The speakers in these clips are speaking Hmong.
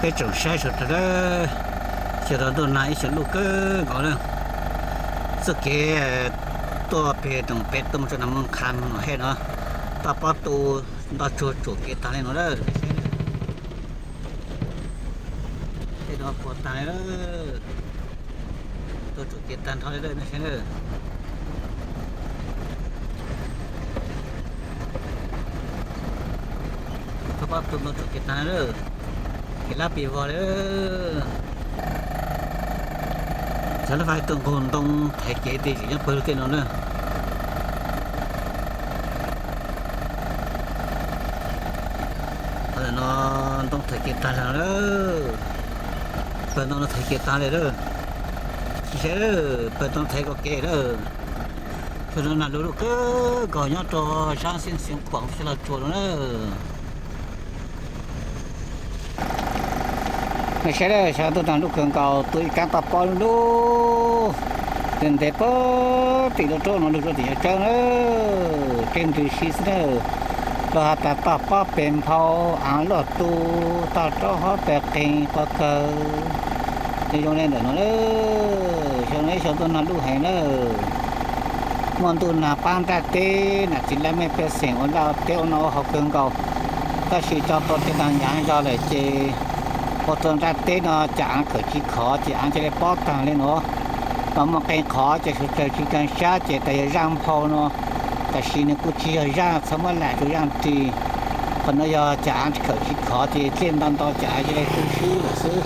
Peb tsoom saib sawv daws, xyoo rau ntuj nag ib xyoos luj kawg nkaus na. Txoj kev tuaj pem rooj pem tuaj mus rau Nam Moos Kham no he no, toj pob tu nto tsuag tsuam kev tag li no lawm. Tej no puas tag li lawm, tuag tsuam kev tag nrho li lawm nej saib na. Toj pob tu nto tsuam kev tag li lawm, kev lab pis vog li. Cov lub fais tus nqug ntoo thaiv kev tes tseem nyob pawg lug tej no na. Qhov ntawm no ntoo thaiv kev tag li lawm, pawg ntoo no thaiv kev tag li lawm. Saib, pawg ntoo thaiv kom kev lawm. Xyoo no nag lug luj kawg nkaus nyob rau sab Xeev Khuam Xeev Los Tsuas no na. Nej saib, xyoo ntuj nag luj kawg nkaus, tu ib kaab toj pob lub lub, ntev ntev puag tim lub roob no lug rau tim Yawm Tsawb na, tej ntws si xwb na. Luag has tas toj pob pes nphau, aav luaj tu, toj roob hov pes qeeg quaj kawg. Zoo zoo li ntawm no na, xyoo no ib xyoo ntuj nag luj heev na. Muaj ntuj nag pab ntaj teb, nam txiv laj mej pej xeem ua laj ua teb ua noj ua haus kawg nkaus, tab sis tso tau tej nag hnyav zog lawm ces ua rau ntaj teb no cas aav khawm tsis khov ces aav cia li pob taag li no. Mas muaj qee qhov ces sawv daws tsis kaag sab ces tas yog zaaj nphau no, tab sis nws kuj tsis yog zaaj, txhob muab lam rua zaaj ris. Qhov no yog cas aav khawm tsis khov ces dlej nto nto ces aav cia li tu swb lawm xwb.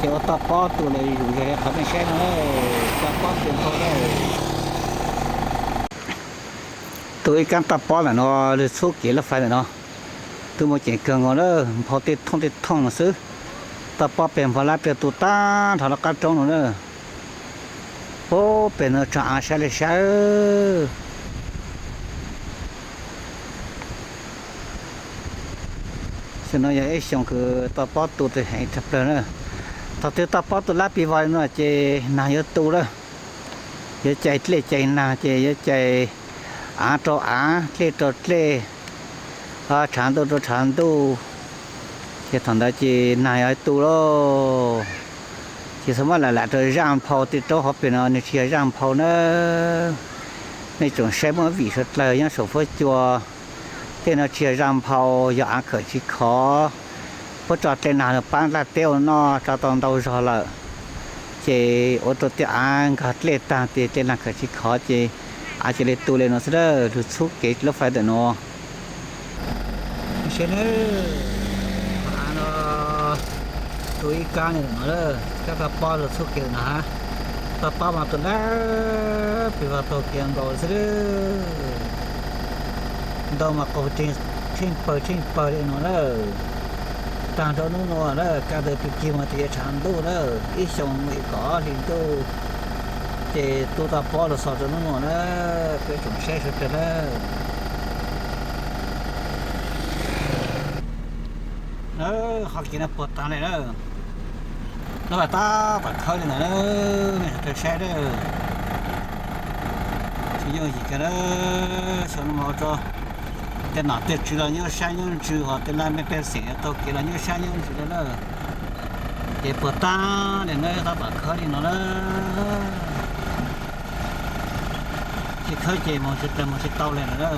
Ces ua toj pob tu lawm zuj zus li qhov nej saib no, toj pob pes nphau na. Tu ib kaab toj pob ntawm no, lug txhub kev lub fais ntawm no, tu mus ceem kawg nkaus na, nphau tej thooj tej thooj no xwb. Toj pob pes nphau lab pliag tu tag nrho lub qab roob no na. Puag pem no tso aav saib li saib. Xyoo no yog ib xyoo kws toj pob tu heev tshaj plawg na. Thaum twg toj pob tu lab pis vog li no ces nag yuav tu lawm. Yuav cais dlej cais nag ces yuav cais aav rau aav, dlej rau dlej, tshav ntuj rau tshav ntuj, ces thaum ntawd ces nag yuav tu lauj. Ces txhob muab lam lam rua zaaj nphau, tej roob hov pes no nws tsis yog zaaj nphau na. Nej tsoom saib muaj vim suav dlawg nyob saum fuab cua, tej no tsis yog zaaj nphau, yog aav khawm tsis khov. Puab tso dlej nag lug pab ntaj teb ua noj tso tau ntau zog lawm, ces ua rau tej aav nkag dlej taag ces dlej nag khawm tsis khov ces aav cia li tu li no xwb na, lug txhub kev lub fais ntawm no. Saib na, aav no tu ib kaab li no, kaab toj pob lug txhub kev no hab. Toj pob mas tu lab pis vog taug kev nkaus xwb. Ntoo mas qaug tsheej pawg tsheej pawg li no na. Taag rua nub nua na, kaaj ntawd pig kig mas tes yuav tshav ntuj na, ib xyoo ib kov hli ntuj, ces tu toj pob lug xaus rua nub nua na, peb tsoom saib sawv dlawg na. Qhov kev no puag taag li na, lub fais tab tom khawb li ntawd na, nej sawv dlawg saib na. Tsis yooj yim kawg na, xyoo no mas ua rua tej nom tej tswv los nyuaj sab nyuaj ntsws, hos tej laj mej pej xeem taug kev los nyuaj sab nyuaj ntsws li na. Ces puag taag li na, tab tom khawb li no na. Tsis khawb ces moog tsis tau, moog tsis tau li lawm na.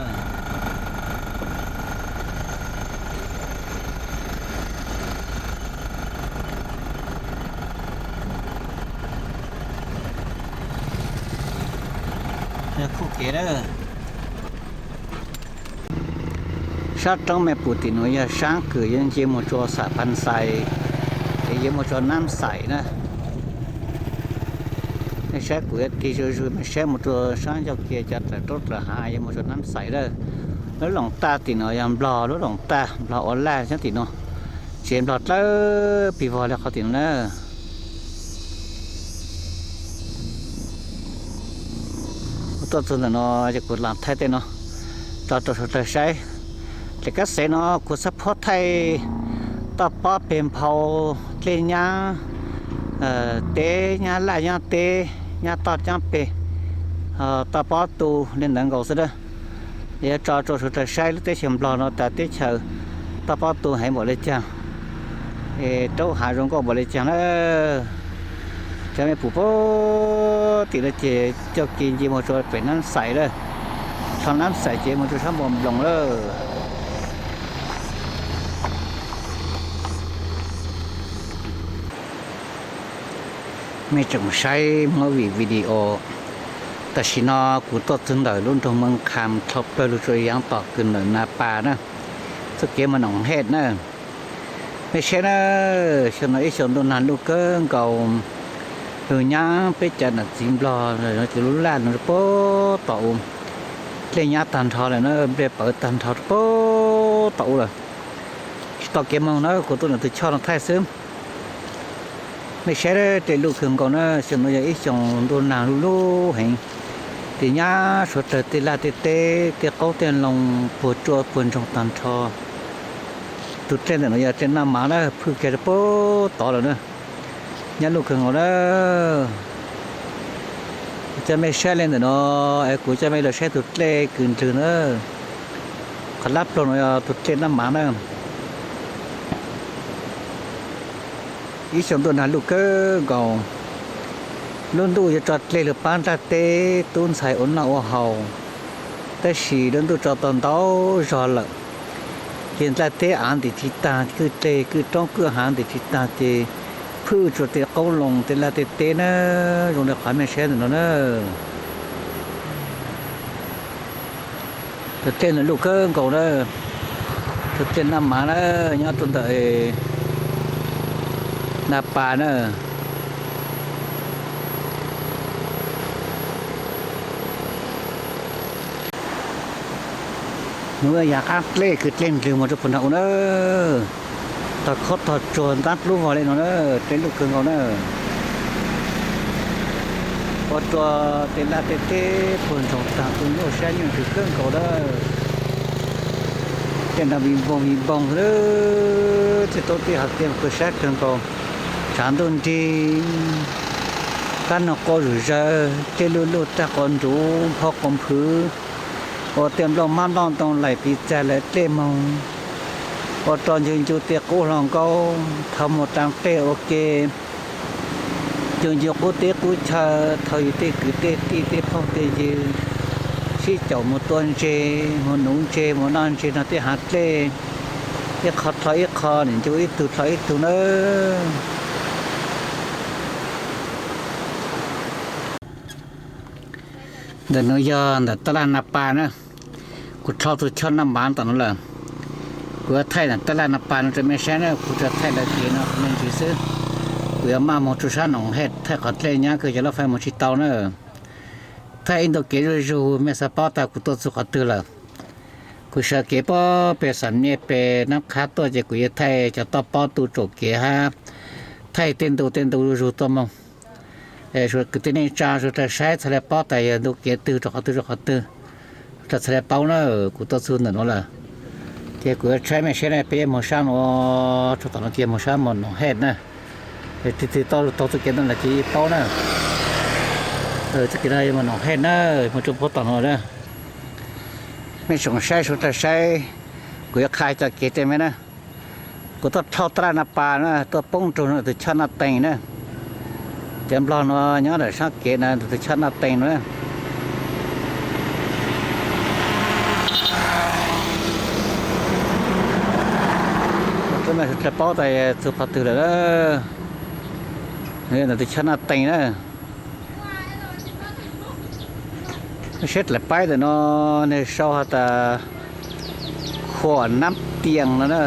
Khuj kev na. Sab roob me pum tim nuav yog saab kws yuav nce moog rua Xam Phas Xais, es yuav moog rua Nab Xais na. Nej saib kuv yuav tig zuj zus mej saib moog rua saab ncauj ke cov dlawg roob dlawg haav yuav moog rua Nab Xais na. Lub loog taj tim nuav yog Nplog lub loog taj, Nplog ua laj nyob tim nuav, tsev Nplog dlawb pig vog li qhov tim nuav na. Kuv tuaj txug ntawm no ces kuv laag thaij tej no tso rua sawv dlawg saib. Ces kab xev no kuv xub phuab thaij toj pob peg nphau, dlej nyab teb, nyab laj nyab teb, nyab toj nyab peg, toj pob tu li ntawd nkaus xwb na. Yuav tso rua sawv dlawg saib lub teb chaws Nplog no tas teb chaws toj pob tu heev npaum li caag. Es rau hav zoo nkauj npaum li cas na. Cov me pum pab tim no ces coj kev nce mus rau pem Nab Xais lawm, dhau Nab Xais ces mus rau sab Npoo Nploos lawm. Mej tseem saib movie video. Tam sim no kuv tuaj txug ntawm lub nroog Moos Kham dhau plawg lug rua yaav tom kws ntawm Nas Pas na, txuj kev moog Noom Hej na. Mej saib na, xyoo no ib xyoos ntuj nag luj kawg nkaus, lug nyab peb cov nam txiv Nplog, cov lub laj no puag tom u, dlej nyab tag nrho lawm na, nplej pawv tag nrho puag tom u lawm. Tsis tau kev moog na, kuv tuaj ntawm tus choj no thaij xwb. Mej saib dlej luj kawg nkaus na, xyoo no yog ib xyoos ntuj nag luj luj heev, tes nyab suav dlawg tej laj tej teb tej qaub tej loo puag tsuaj puag ntsoog tag nrho. Tus dlej ntawm no yog dlej Naj Mav na, phwj kiag rau puag tod lawm na. Nyab luj kawg nkaus na. Kuv coj mej saib le ntawm no, es kuv coj mej lug saib tus dlej kws ndlwg na, qhov lab ploog no yog tus dlej Naj Mav na. Ib xyoos ntuj nag luj kawg nkaus, lub ntuj yuav tso dlej lug paab nplaj teb tub ntxhais ua noj ua haus, tab sis lub ntuj tso tau ntau zog lawm, ces nplaj teb av ntim tsis taag, kwj dlej kwj roob kwj haav ntim tsis taag ces phwj tsuas tej qaub loo tej laj tej teb na, zoo le qhov mej saib ntawm no na. Tus dlej no luj kawg nkaus na, tus dlej Naj Mav na, nyob rau ntawm Nas Pas na. Nws yog qaab dlej kws dlej ndlwg moog rau puag nrag u na, tog khaub tog tsuag ntaab dlub vog le no na, dlej luj kawg nkaus na. Ua rua tej laj tej teb puag ntsoog taag, tu nyuaj sab nyuaj ntws kawg nkaus na. Tej nrag vij npoog vij npoog xwb, tej tauv tej hav tej puag sab kawg nkaus, tshav ntuj nrig, kab noog quaj zuj zawg, dlej luj luj tag quas ntsuv nphau quas nphwv, ua tej nplooj hmab nplooj ntoo laim piv txag lawv dlej moog, ua rua ncu ncu tej qub hluas nkauj thau moog raa dlej ua ke, ncu ncu qub teb qub chaw thau yug tej kwv tej tij tej phooj tej ywg sib caum moog tua ntses, moog nuv ntses, moog noj ntses nrug tej hav dlej, ib qho dlhau ib qho, nim ncu ib tug dlhau ib tug nawb. Ntawm nuav yog ntawm taj laj Nas Pas na. Kuv dlhau tus choj Naj Mav ntawm nuav lawm. Kuv yuav thaij ntawm taj laj Nas Pas nuav rua mej saib na, kuv tsuas thaij lawv kev no me ntsis xwb. Kuv yuav maj moog rua sab Noom Hej thaij qhov dlej nyab kws cov lub fais moog tsis tau na. Thaij ib ntu kev zuj zug mej xaav paub tas kuv tuaj txug qhov twg lawm. Kuv sawv kev puag peg Xam Nyej peg Nab Qhab tuaj ces kuv yuav thaij cov toj pob tu tsaum kev hab thaij tej ntu tej ntu zuj zug tuaj moog. Kwv tij neej tsa sawv dlawg saib txhad le paub tas yog ntu kev twg rua qhov twg rua qhov twg, sawv dlawg txhad le paub na. Kuv tuaj txug ntawm nuav lawm, ces kuv yuav thaij mej saib na, peb yuav moog sab nuav, tsuas tom nuav ces moog sab moog Noom Hej na. Tig tig tau txug kev no lawm ces yeej paub na. Txug kev no moog Noom Hej na, moog rua puag tom nuav na. Mej tsoom saib sawv dlawg saib, kuv yuav qha cov kev rua mej na. Kuv tuaj dlhau taj laj Nas Pas na, tuaj poob rua ntawm tus choj Naj Tees na. Cov Nplog nuav nyob ntawm sab kev na, ntawm tus choj Naj Tees nuav na. Sawv dlawg paub tas txug qhov twg lawm na. Ntawm tus choj Naj Tees na. Saib dlaim paib ntawm no, nwg sau has tas Khuam Nab Tias no na.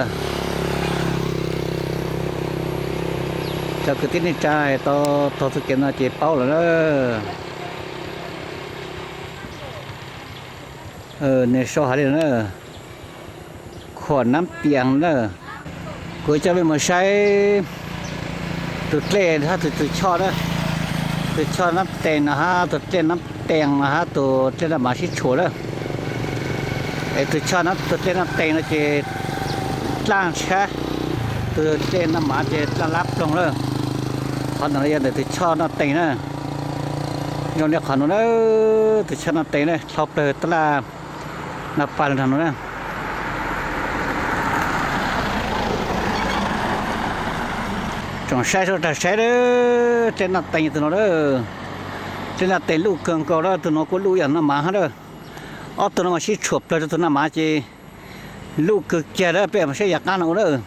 Cov kwv tij neej tsa tau taug txug kev no ces paub lawm na. Nwg sau has li na, Khuam Nab Tias na. Kuv coj mej moog saib tus dlej hab tus choj na, tus choj Nab Tees no hab tus dlej Nab Tees no hab tus dlej Naj Mav sib tshuam na. Es tus choj, tus dlej Naj Tees no ces dlaaj tshab, tus dlej Naj Mav ces dlaaj lab ploog na. Qhov ntawm no yog ntawm tus choj Naj Tees na. Zoo li qhov nuav na, tus choj Naj Tees na, dlhau plawg taj laj Nas Pas le nrag nuav na. Tsoom saib sawv daws saib lawm, dlej naj tees tus no lawm, dlej naj tees luj kawg nkaus lawm, tus no kuj luj ib yam naj mav hab lawm. Ob tug no mas sib tshuam plawg rau tus naj mav ces luj kawg kiag lawm, peb mus saib yav qab no ua lawm.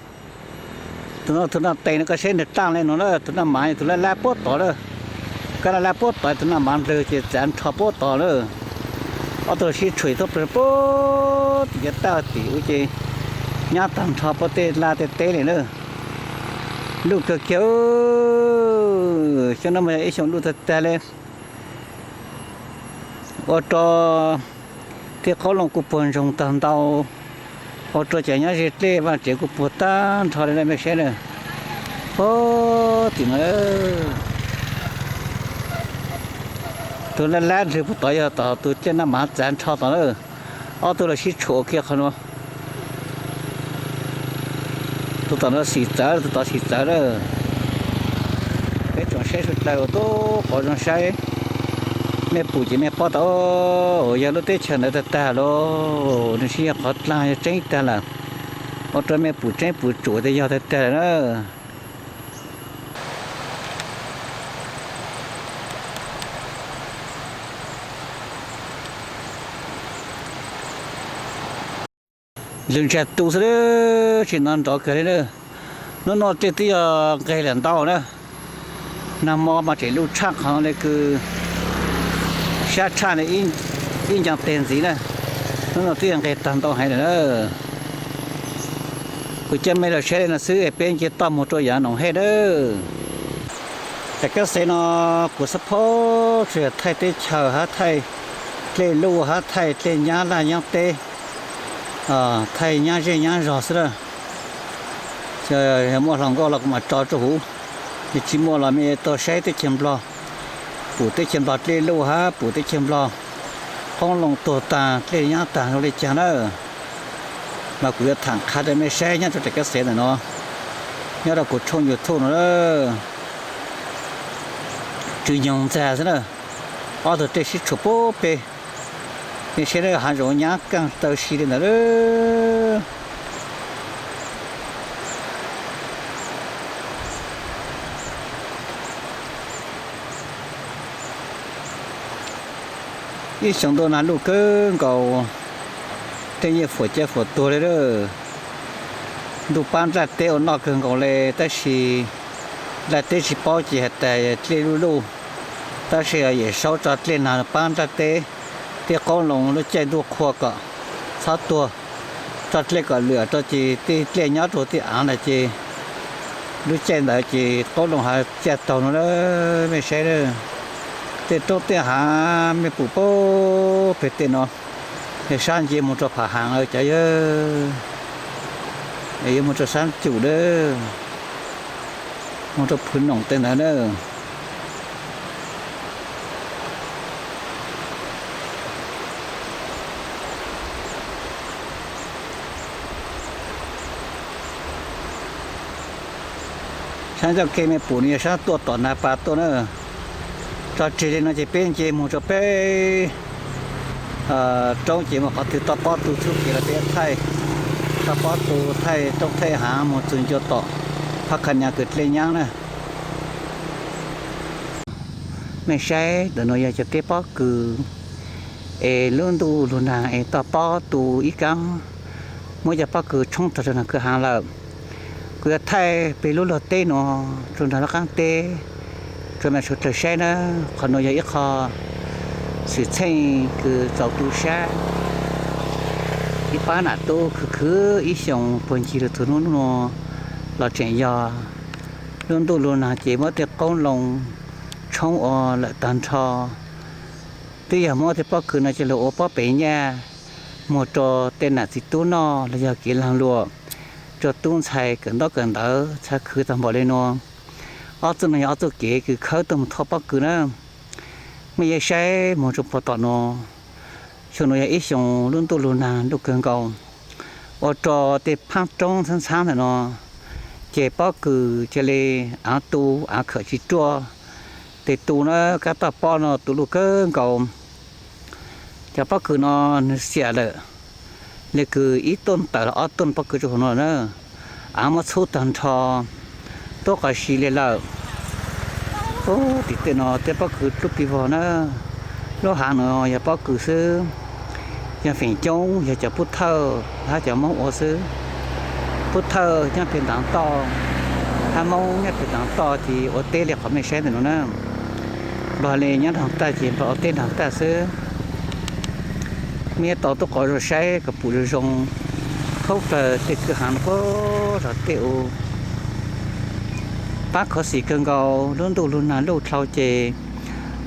Tus no tus naj tees no koj saib nws dlaaj le no lawm, tus naj mav tus lab lab puab tod lawm. Koj lab lab puab tod, tus naj mav nplawg ces txav nrho puab tod lawm. Ob tug sib tshuam tuaj plawg puag tim cov tawj tim ub ces nyab tag nrho puag tej laj tej teb li lawm. Luj kawg kiag, xyoo no mas yog ib xyoo luj tag tag li. Ua rau tej qoob loo kuj puag ntsoog tag ntau, ua rau cov nyob ze dlej vaj tsev kuj puag tag nrho li na, mej saib na. Puag tim no, tus lab lab nplawg puag tod yog tom tus dlej naj mav txav nrho tod lawm. Ob tug los sib tshuam ua kiag qhov no. Tus tom no xim txawv, tus tod xim txawv lawm. Peb tsoom saib sawv daws ua tub qhov zoo saib, mej pum ces mej paub tau, yog lub teb chaws ntawd tag tag lawm, nws tsis yog qhov dlaag, yog tseeb tag lawm. Ua rau mej pum tseeb pum tsum tias yog tag tag lawm na. Lwg ntsiag tu xwb, tsis nov nrov kawg li na. Hnub no dlej twb yog nqeg lawm ntau na. Nag hmo mas tseem luj tshaj qhov li kws sab tshaj li ib ncaa teg ntxiv na. Hnub no twb yog nqeg tag ntau heev lawm na. Kuv coj mej los saib li no xwb, peb nce toj mus rau yav Noom Hej na. Daim kab xev no kuv xab phob tsuas yog thaij teb chaws hab thaij dlej luj hab thaij dlej nyab laj nyab teb, thaij nyab zej nyab zog xwb na. Yog muaj hluas nkauj los kuv mam tso rau huv, yog tsis muaj los mej tuaj saib teb chaws Nplog, pum teb chaws Nplog dlej luj hab pum teb chaws Nplog qoob loo tuag tag dlej nyab tag zoo li cas na. Mas kuv yuav tham qha rau mej saib nyob rau daim kab xev ntawm no, nyob rau kuv tshooj YouTube no. Tswv nyoog ntxag xwb na, ob tug dlej sib tshuam puag pem, mej saib na, hav zoov nyab kaaj taw si li ntawd. Ib xyoo ntuj nag luj kawg nkaus, tej yeej fuam caj fuam tuag li lawm. Ntuj paab nplaj teb ua noj kawg nkaus li, tab sis nplaj teb tsis paub ces has tas dlej luj luj, tab sis Yawm Saub tso dlej nag paab nplaj teb, tej qoob loo lub caij ntuj qhua kom txhob tuag, tso dlej kom lwm rau ces tej dlej nyob rau tej aav ntawd ces lub caij ntawd ces qoob loo has caj taug no lawm, mej saib. Tej roob tej haav mej pum puag pem tej no, yog sab nce mus rau Pham Haav lawm cov yawg, yuav mus rau sab cum lawm, mus rau Phwv Noom tej ntawd na. Sab ncauj ke mej pum no yog sab tuaj tom Nas Pas tuaj na. Tso tseg li no ces peb nce mus rau peb roob ces mus qhov twg toj pob tu txhub kev los peb thaij, toj pob tu thaij roob thaij haav mus txug ncua tom Phab Qha Nyas kws dlej nyab na. Mej saib ntawm no yog cov teb pob kws es lub ntuj lug nag es toj pob tu ib kaab, muab cov pob kws tshoob tag rau nag kwj haav lawm. Kuv yuav thaij peb lub luag teb no rua nrag lub qaab teb rua mej suav dlawg saib na. Qhov nuav yog ib qho xwm txheej kws txaus tu sab. Ib paab nam tub khwv khwv ib xyoos puag ncig lug txug nub nuav los tseem yog lub ntuj lug nag ces muab tej qoob loo tshoob ua lawm tag nrho. Twb yog muab tej pob kws no coj lug ua pob pes nyaj muag rua tej nam txiv tub noj los yog kev laag luam rua tub ntxhais kawm ntaub kawm ntawv txhaj khwv tag npaum le nuav. Ob txuj nuav yog ob txuj kev kws khawb tuaj mus thauj pob kws na. Mej yuav saib moog rua puag tom nuav, xyoo nuav yog ib xyoos lub ntuj lug nag luj kawg nkaus, ua rua tej phaab roob ntxhaab ntxhaab ntawm nuav, ces pob kws ca le aav tu, aav khawm tsis ruaj. Tej tu na, kab toj pob no tu luj kawg nkaus. Cov pob kws no nwg xiam lawm, le kws ib tuj tawm los ob tuj pob kws rua huv nuav na, aav muab txhub tag nrho. Tuaj qos si li lawm. Ub, tim tej no tej pob kws dub plig vog na. Lub hav no yog pob kws xwb, yog feem coob yog cov pub thawj hab cov Hmoob ua xwb. Pub thawj nyob pem ntav toj, hab Hmoob nyob pem ntav toj ces ua teb li qhov mej saib ntawm no na. Nplog li nyob nraag tag ces Nplog ua teb nraag tag xwb. Mej tau tuaj qos zoo saib kom pum zoo zoo, khaub plaws tej kwj hav no puag zog tej u. Pab khuv xim kawg nkaus, lub ntuj lug nag luj dlhau ces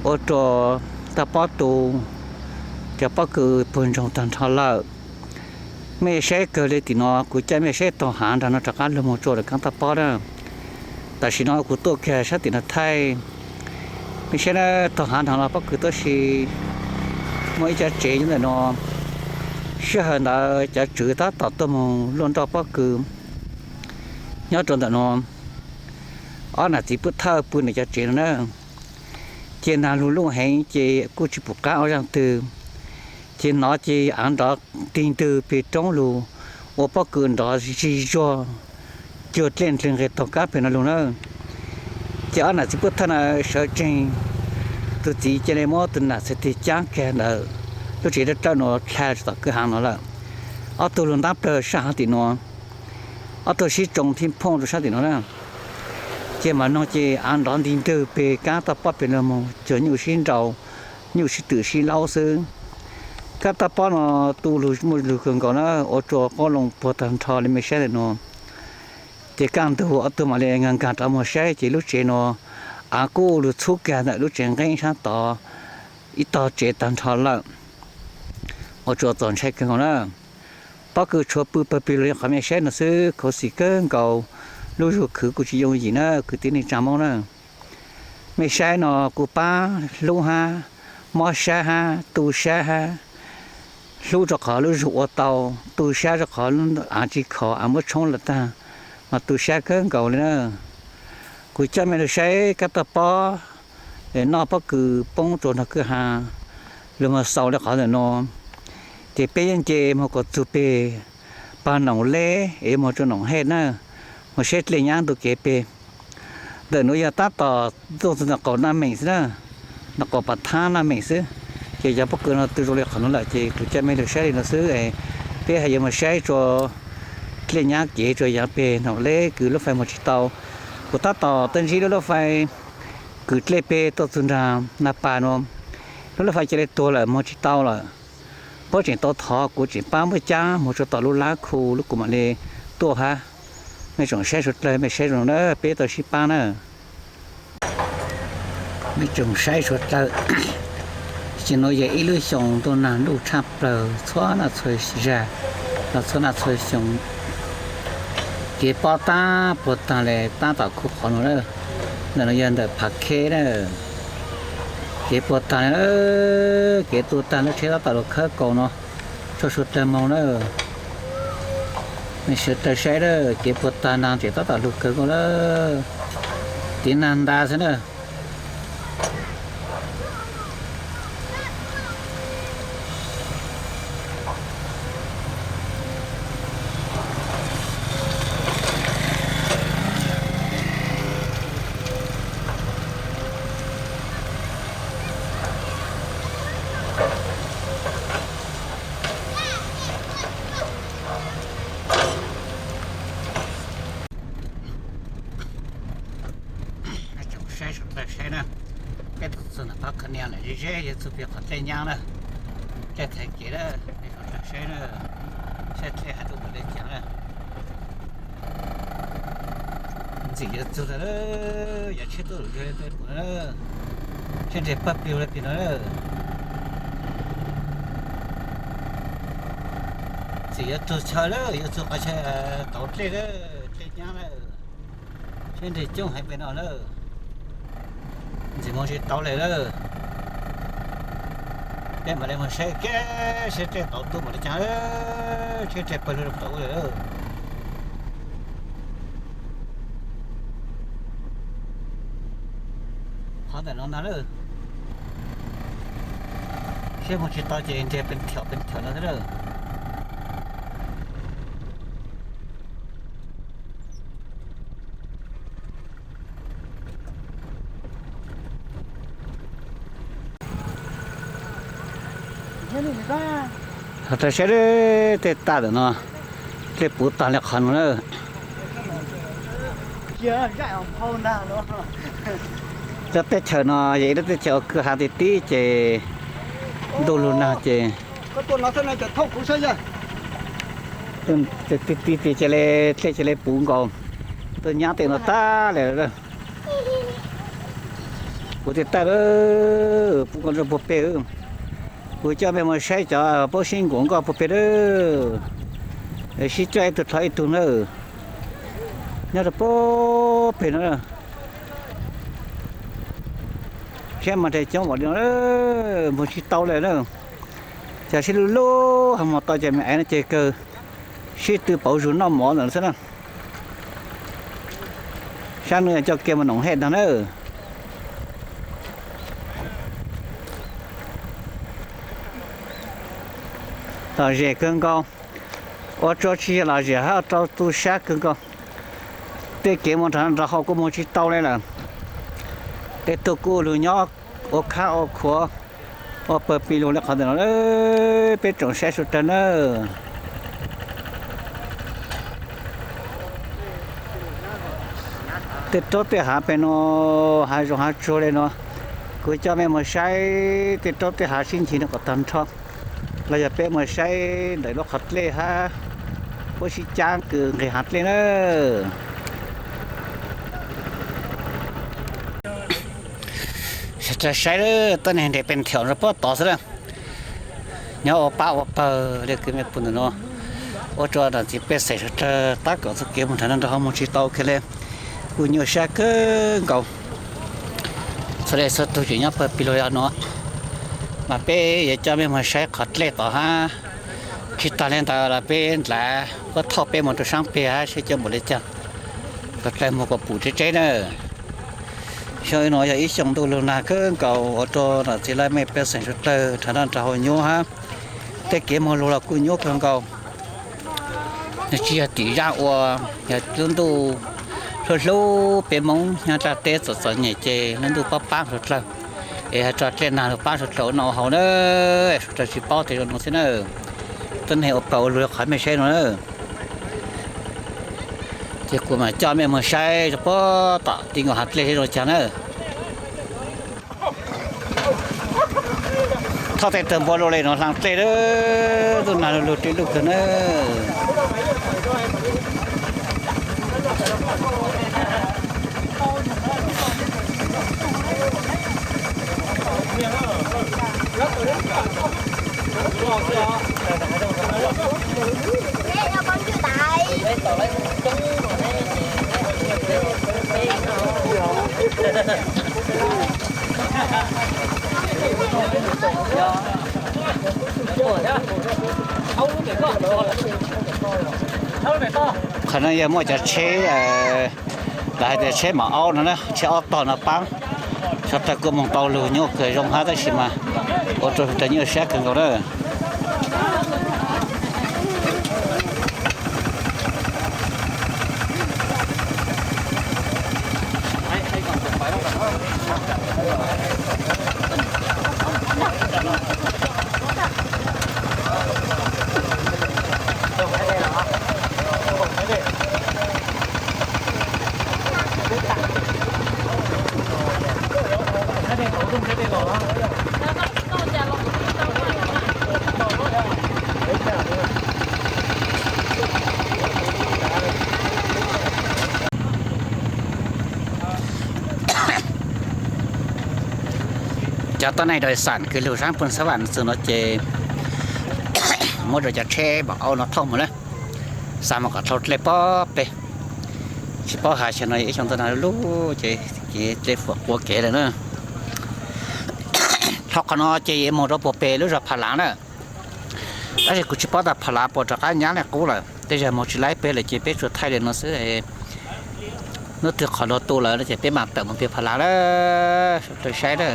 ua rua toj pob tu, cov pob kws puag ntsoog tag nrho lawm. Mej saib kawg li tim no, kuv coj mej saib tog hav nraag no rov qab lug moog rua lawm kaab toj pob na. Tam sim no kuv tuaj kiag sab tim no thaij, mej saib na, tog hav nraag no pob kws tuab si, muaj ib cov tsev nyob ntawm no. Sij hawm ntawd cov tswv tab tom tuaj moog luaj nroj pob kws nyob rua ntawm no. Ob nam txiv pub thawj pw ntawm cov tsev no na. Ces nag lug luj heev ces kuj tsis pum qaab ua zaaj twg. Ces nov ces aav nrov ntig ntwg peg roob lug, ua pob kws nrov zig zuag, cuag dlej nqes taug kaab peg no lug na. Ces ob nam txiv pub thawj na sawv tsees, tug txiv ca le muab tug nam txhais tig caab kag ntawm lub tsev dlawb dlawb no dlha tso tom kwj hav no lawm. Ob tug lug ntaab plawg sab hav tim no, ob tug sib tsoo thib phooj rua sab tim no na. Ces mam noog ces aav nrov ntig ntwg peg kaab toj pob peg lug moog cuag nyuj sib nraus, nyuj sib twm sib laub xwb. Kaab toj pob no tu lug muaj lug kawg nkaus na, ua rua qoob loo puag tag nrho li mej saib ntawm no. Ces kaj ntug ob tug mam li nkaag nkaag rov moog saib ces lub tsev no aav kub lug txhub kag ntawm lub tsev nqeeb sab tod ib tog tsev tag nrho lawm. Ua rua txaus ntshai kawg nkaus na. Pob kws tshuav pw pawg pig lug li qhov mej saib no xwb, khuv xim kawg nkaus. Lub zug khwv kuj tsis yooj yim na kwv tij neej tsaa Moob na. Mej saib no kuj paab hlub hab, mob sab hab, tu sab hab. Hlub rua qhov lub zug ua tau, tu sab rua qhov aav tsis khov aav muab tshoob lawm tag, mas tu sab kawg nkaus li na. Kuv coj mej lug saib kaab toj pob, noj pob kws poob rua nrug kwj ha, lug moog xaus li qhov ntawm no. Ces peb yeej nce moog kom txug peg pag Noom Leb es moog rua Noom Hej na, moog saib dlej nyab ntu kev peg. Ntawm nuav yog tab tom tuaj txug ntawm qaum Naj Meem xwb na, ntawm qaum Pas Thab Naj Meem xwb. Ces cov pob kws no tu zoo li qhov nuav lawm ces kuv coj mej lug saib li no xwb. Peb haj yuav moog saib rua dlej nyab kev rua yaav peg Noom Leb kws lub fais moog tsis tau. Kuv tab tom tuaj ntsib lub lub fais kws dlej peg tuaj txug nraag Naj Pas nuav. Lub lub fais ca le tuag lawm moog tsis tau lawm. Puab tseem tau thov kuv tseem paab muab caab moog rua tom lub lab khu lub kuv mam li tuaj hab. Mej tsoom saib suav dlawg mej saib zoo na, peb tau sib paab na. Mej tsoom saib suav dlawg, tam sim nuav yog ib lub xyoo ntuj nag ntuj tshaj plawg txhua naj txhua zag, los txhua naj txhua xyoo. Kev pob tab puag taag le tab tom khu qhov nuav na. Ntawm nuav yog ntawm Phav Kheb na. Kev puag taag le, kev tu taag lub tsheb tab tom lug khawb kaus no rua suav dlawg moog na. Mej suav dlawg saib na, kev puag taag nag tes tab tom lug kawg nkaus lawm. Tiv nag nta xwb na. Tsoom saib suav dlawg saib na, peb tug txug ntawm pab qhov niag lawm ze ze yog txug peg qhov dlej nyab na, dlej thaiv kev na, peb tsoom saib na, saib dlej has tuaj puas le caag na. Ntxim yuav txug lawm, yog tsheb tuaj lug ze le peb pum na, tsheb nres pawg plig le pig no na. Ntxim yuav txug chaw lawm, yuav txug qhov chaw tauv dlej lawm, dlej nyab lawm. Tsheb nres coob heev peg no lawm. Ntxim moog tsis tau le lawm. Peb mam le moog saib kiag seb dlej tauv tuaj npaum le caag, tsheb nres pawg lug tauv le lawm. Qhov ntawm no ntag lawm. Seb moog tsis tau ces nres pes thiam pes thiam no xwb lawm. Ho rau saib tej tag ntawm no, dlej puv tag li qhov no na. Lub teb chaws no yog ib lub teb chaws ua kwj ha ti tib ces ntuj lug nag ces ti ti ti ces li dlej cia li puv nkaus, tuaj nyab tej no tag li. Puv tej tag, puv nkaus rau puag peg. Kuv coj mej mus saib cov paub sib nkuas nkoj puag peg a. Sib coj ib tug dhau ib tug na, nyob rau puag peg no. Siab mas nres coob npaum li no, mus tsis tau li na. Cov sib lub lub ho mus tau cov me aiv no ces kawg sib tw pauv zug noj mov ntawd xwb na. Sab no yog coj kiag mus noom hej ntag na. Lom zem kawg nkaus, ua rua tsis yog lom zem hab rau tu sab kawg nkaus. Tej kev mus nrad nrad hauv kuj mus tsis tau li lawm. Tej tug kuj lug nyob ua khab ua khuav, ua pawg pig lug li qhov ntawm no, peb tsoom saib sawv daws na. Tej raub tej hav pem no, hav zoov hav tsuag li no, kuv coj mej mus saib tej raub tej hav sib ncig no kom tag nrho, los yog peb mus saib ntawm lub qhov dlej hab puab sib cab kws nqis hav dlej na. Sawv daws saib, tuab neeg nres pes thiaum rau puag tod xwb na. Nyob ua pab ua pawg li kwv mej pum ntawm no, ua rua nam txiv pej xeem sawv daws tab kaum txuj kev mus nrad no nrad ho mus tsis tau kiag li, kuj nyuaj sab kawg nkaus. Txhua leej txhua tug tseem nyob pawg pig lug li no, mas peb yuav coj mej mus saib qhov dlej tod hab. Tsis tag li ntawd los peb nrad puab thauj peb mus rau saab peg hab saib cov npaum li cas, kom dlawg moog kom pum tseb tseb na. Xyoo no yog ib xyoo ntuj lug nag kawg nkaus ua rua nam txiv laj mej pej xeem sawv dlawg nrhav noj nrhav haus nyuaj hab. Tej kev moog lug los kuj nyuaj kawg nkaus. Nws tsis yog tim zaj ua, yog lub ntuj hlub hlub peb Moob nyob nplaj teb txom txom nyem ces lub ntuj paab paab suav dlawg, es has tso dlej nag lug paab suav dlawg ua noj ua haus na. Suav dlawg tsis paub tes zoo no xwb na. Tuab neeg ua pawg ua lug qhov mej saib no na. Ces kuv mam coj mej moog saib rau puag tom ti nkaus hav dlej seb zoo caag na. Thauj tej tawg npua lug le nuav hlaa dlej, ntuj nag lug lug rwb lug kawg na. Qhov no yog muaj cov tsheb, lawv hais tias tsheb maum aub no na, tsheb ob tog no paab. Sawv dlawg kuj moog tau lug nyuaj kawg zoo hab tab sis mas ua rua sawv dlawg nyuaj sab kawg nkaus na. Cov tuab neeg dais xam kws lug saab Phoos Xab Vam txug no ces muab rau cov tsheb maum aub no thauj moog na, xa moog kom dhau dlej puag peg. Tsis paub has xyoo no yog ib xyoo ntau nag lug ces kev dlej fuam quav kev lawm na. Dhau qhov no ces yuav moog rau puag peg lub zog Pha Lav na. Tab sis kuv tsis paub tas Pha Lav puas rov qab nyab le qub lawm, tej zag moog tsis laib peg lawm ces peb tsuas thaij li no xwb. Hnub twg qhov no tu lawm no ces peb mam tawm moog peg Pha Lav na. Sawv dlawg saib na.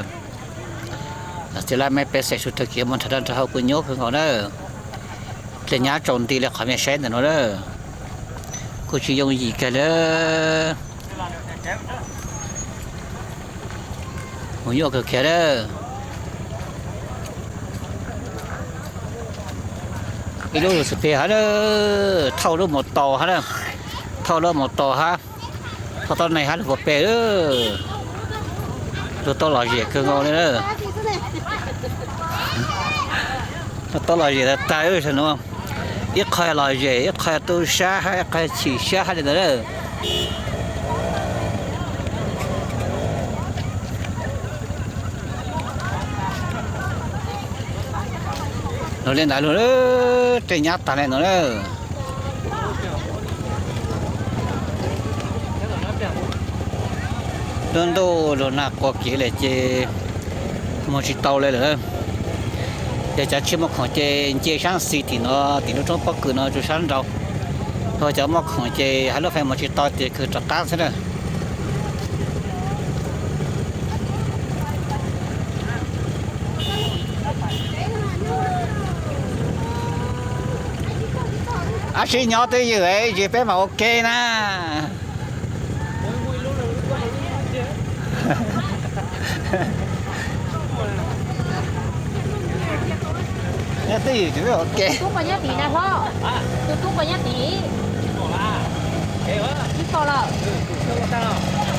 Txiv laj mej pej xeem sawv dlawg kev moog nrhav nrhav hauv kuj nyuaj kawg nkaus na. Dlej nyab tsaus nti li qhov mej saib ntawm no na. Kuj tsis yooj yim kawg li. Mus nyuaj kawg kiag lawm. Ib lub lug xwb peg hab, thauj lub mus taus hab na, thauj lub mus taus hab, thauj tau neeg hab lug puag peg. Lug tau lom zem kawg nkaus li na. Lug tau lom zem tag tag sawv nuav. Ib qho lom zem, ib qho tu sab hab ib qho chim sab hab li ntawd na. Lug li ntawd lug, tej nyab tag le nuav na. Lub ntuj lug nag qua kiv lawm ces moog tsis tau le lawm. Yog cov tsis muaj khoom ces nce saab xis tim nuav, tim lub roob pob kws nuav rua saab nraud. Ho cov muaj khoom ces hab lub feem moog tsis tau ces kws rov qab xwb na. Ab sib nyob twj ywm es peb mam ua ke na. Nyob twj ywm es peb ua ke. Tus tub puas nyob tim na hlob? Tus tub puas nyob tim? Tsis pom lawm.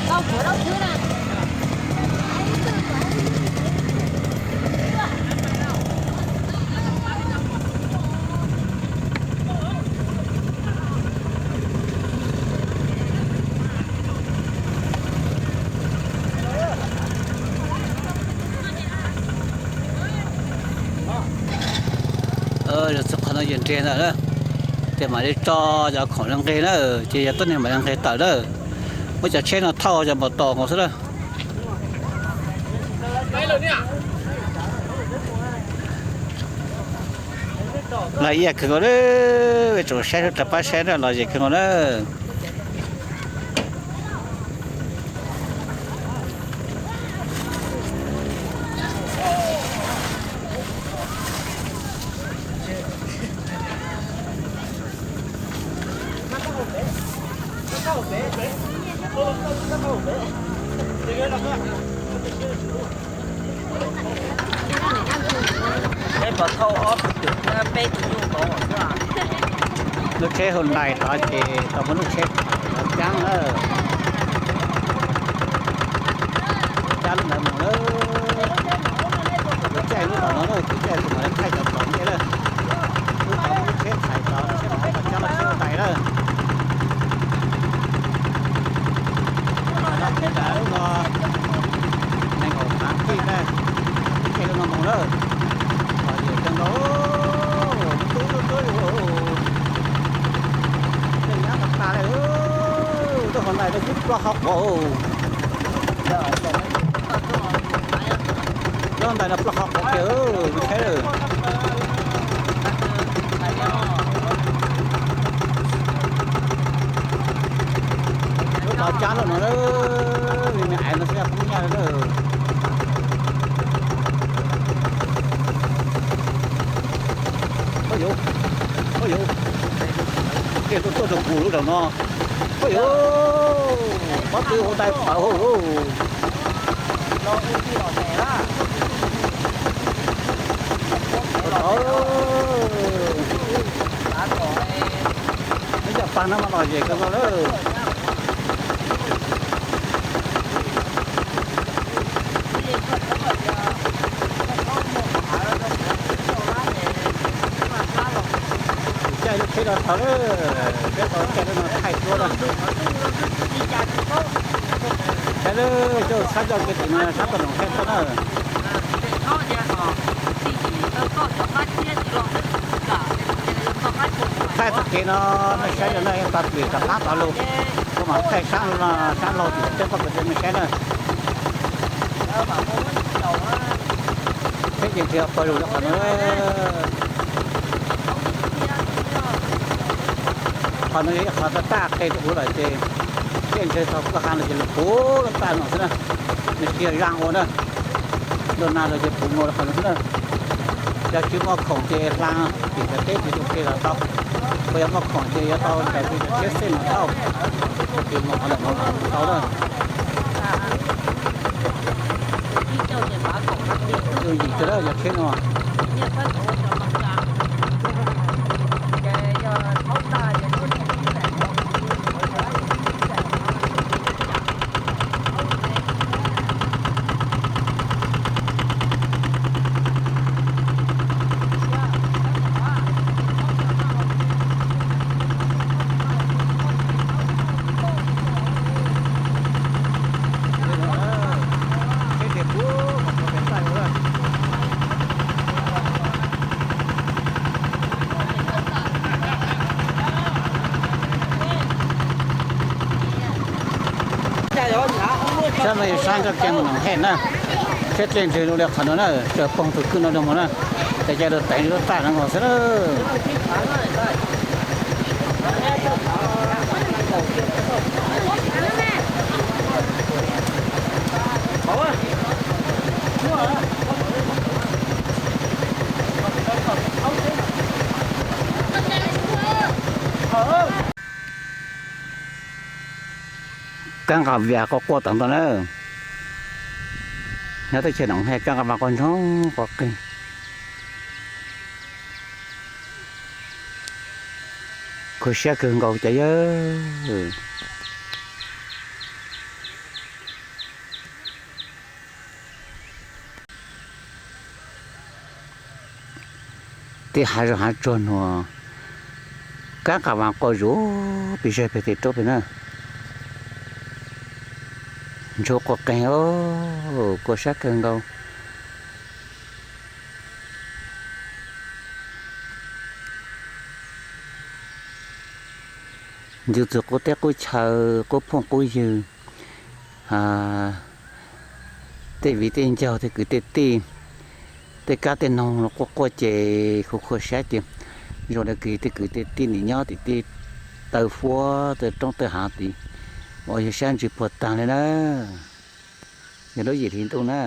Tau kuv dab xwb na. Txug qhov no ces nres ntawm na, ces mam li tso cov khoom le nqeg na, ces yog tuab neeg mam li nqeg tawm na. Muab cov tsheb no thauj cov npam tos nkaus xwb na. Lom zem kawg nkaus na, tsoom saib sawv daws pab saib na, lom zem kawg nkaus na. Peb pov thauj ob tug twm thiab peb tug nyuj nkaus xwb. Lub tsheb Hyundai tod ces tau muab lub tsheb tod caab lawm. Caab lub ntawd mus lawm. Kuv caij lub tom no na, kuv caij tus mam li thaij cov tom ntej lawm. Lub tom muab lub tsheb thaiv tod, lub tsheb tom caab lub tsheb Hyundai lawm. Lub no nees nkaum tav kij na, kuv caij lub no mus lawm. Lom zem kawg nkaus, tub tub, tej nyab tas tas le, lub Hyundai no kub plaub hau quav. Lub Hyundai no plaub hau quav kiag, saib lawm. Lub tod caab lawm no, me me aiv no saib poob nyaj lawm. Ua yuav, ua yuav, tej tuaj tuaj rau kuv lub zaum no. Ua yuav, pob tw ua ntais pawv. Lub cov pag no mas lom zem kawg nkaus lawm. Caij lub tsheb no thaum lawm, peb tau caij lub no thaij duab na. Saib lawm, coj sab coj kev tim no sab toj noom saib toj na. Thaij txoj kev no nej saib no na, tau plis rov qab tod lug, kuv mam thaij sab no, sab laug tim teb koj pab nej saib na. Tsheb ces nrhiav pawg lug rau qhov no. Qhov no yog ib qhov tag tag qe rau kuv lawm ces, tsheb nrhiav tau kuj ha no ces lug puv lub tag no xwb na. Nws tsis yog zaaj ua na, ntuj nag lug ces puv mus rau qhov no xwb na. Yog tsis muaj khoom ces hla tim cov teb tsis tu ke los tau, kuj yog muaj khoom ces yuav tau raws li cov tsheb xej no thauj, ces mus qhov lawm no tau na. Yooj yim kawg na cov tsheb no. Sab no yog sab nkaj kev mus Noom Hej na, thiab dlej ntsws zoo li qhov no na, tsaws poog tus kwj no rau mus na, ces cov dua teev lub txaj no nkaus xwb na. Kab nqa vas quaj quaj tom ntej na. Nyob teb chaws Noom Hej kab nqa vas quaj ntsoog quaj qeeg. Khuv siab kawg nkaus cov yawg. Tej hav zoov hav tsuag nuav, kab nqa vas quaj zuj pes zawg pes tes roob pem na. Ntsoog quaj qeeg os, khuv siab kawg nkaus. Ntxhw txug qub teb qub chaw, qub phooj qub ywg, tej viv tej ncaug, tej kwv tej tij, tej kab tej noog los quaj quaj ces khuv khuv siab ces zoo li kws tej kwv tej tij nim nyob tim tej taw fuab taw roob taw hav tid uas yog sab ntsis puag taag li na, yog lub yim hli ntuj na.